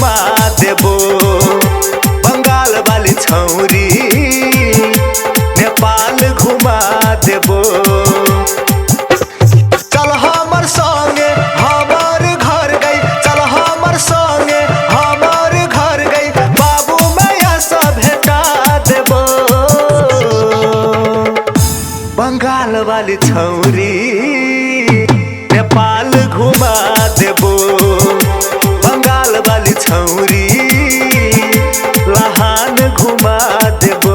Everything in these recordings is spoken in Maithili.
घुमा देबो, बंगाल वाली छौरी नेपाल घुमा देबो। चल हमर संगे हमर घर गई, चल हमर संगे हमर घर गई, बाबू मैया सब भेटा देबो। बंगाल वाली छौरी नेपाल घुमा देबो, बंगाल वाली छौरी लहान घुमा देबो।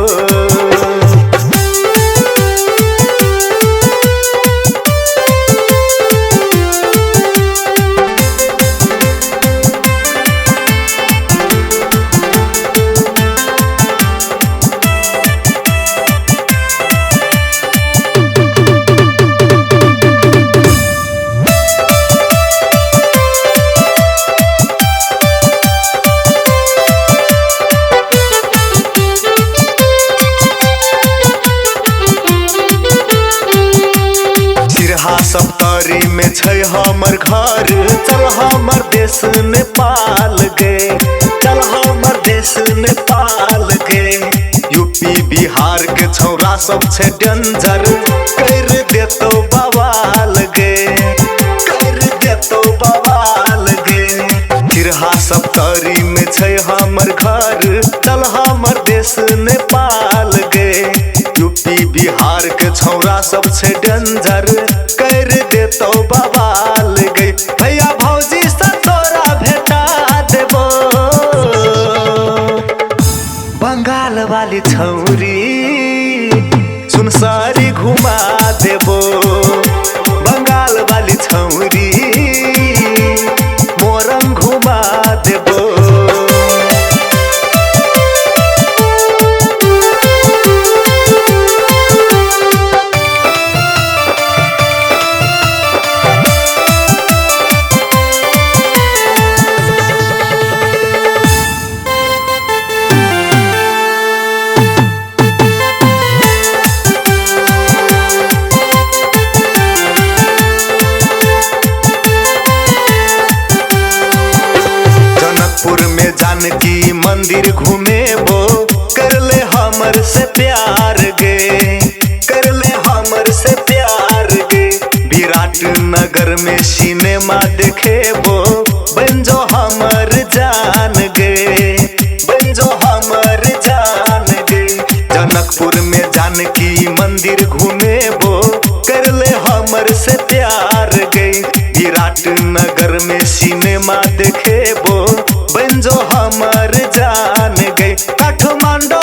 सप्तरी में छै हमर घर, चल हमर देश नेपाल गे, चल हमर देश नेपाल गे। यूपी बिहार के छौरा सब छै डेंजर, कर देतो बवाल गे, कर देतो बवाल गे। सिरहा सप्तरी में छै हमर घर, चल हमर देश नेपाल गे। यूपी बिहार के छौरा सब छै डेंजर, कर देतो बवाल गे। भैया भौजी से तोरा भेटा देबो, बंगाल वाली छौरी सुनसारी घुमा देबो, बंगाल वाली छौरी मोरंग घुमा देबो। जनकपुर में जानकी मंदिर घुमेबो, कर ले हमर से प्यार गे, कर ले हमर से प्यार गे। विराट नगर में सिनेमा देखेबो, बन जो हमर जान गे, बन जो हमर जान गे। जनकपुर में जानकी मंदिर घुमेबो, कर ले हमर से प्यार गे। विराट नगर में सिनेमा देखेबो, बन जो हमर जान गई। काठमांडू।